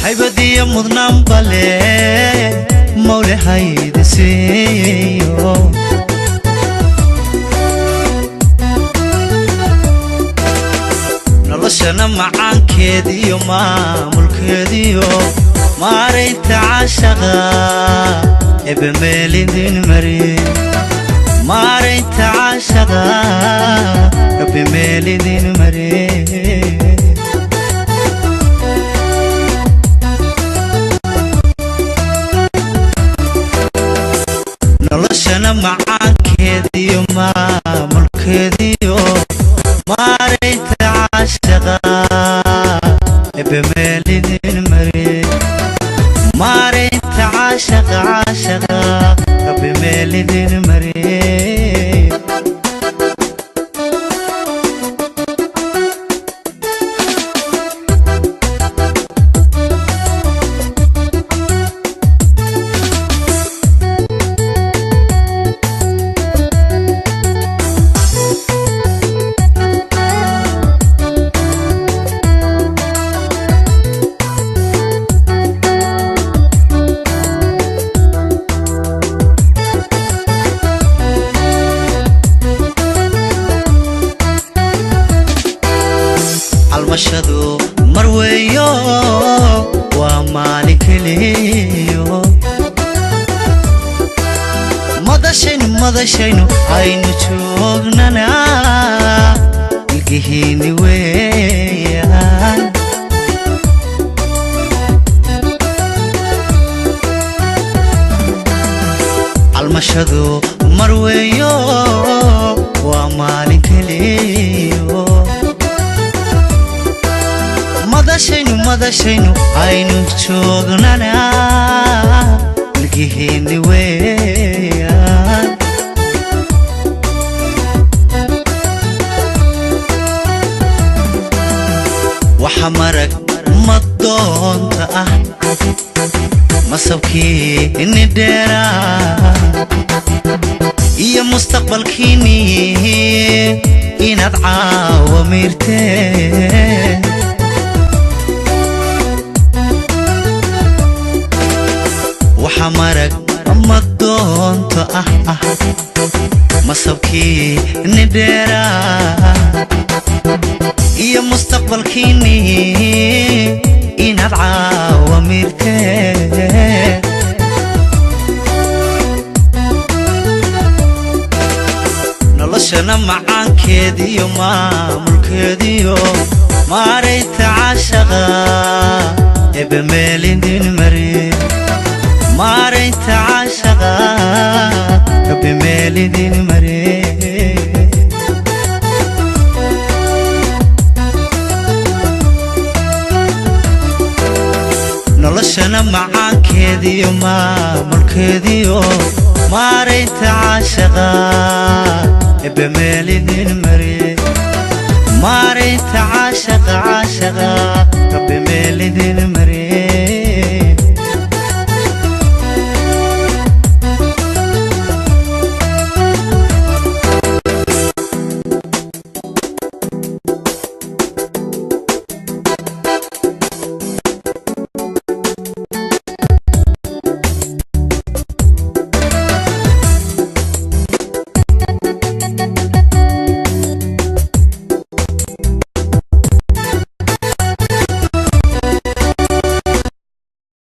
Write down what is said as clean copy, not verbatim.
Haybadiyo mudnaan bale mawle haydisiiyo. Noloshana macaankeediyo maamulkeediyo maaraynta caashaqa ebe meelidin mari. Maaraynta caashaqa rabbi meelidin mari. Noloshana macaankeediyo maamulkeediyo maaraynta caashaqa ebe meelidin mari. Maaraynta caashaqa caashaqa rabbi meelidin mari. Almashadu mar weeyo waa maalin keliyo. Madashaynu madashaynu aynu joognana ilkihiini weeyaan. Almashadu mar weeyo waa maalin keliyo. Madashaynu madashaynu aynu joognana ilkihiini weeyaan. Waxa marag madoonta ah masabkiini dheeraa iyo mustaqbalkiini inaad caawa miirteen. Waxa marag madoonta ah masabkiini dheeraa iyo mustaqbalkiini inaad caawa miirteen. Noloshana macaankeediyo maamulkeediyo maaraynta caashaqa ebe meelidin mari. Maaraynta caashaqa rabbi meelidin mari. Noloshana macaankeediyo maamulkeediyo maaraynta caashaqa ebe meelidin mari. Maaraynta caashaqa caashaqa rabbi meelidin mari.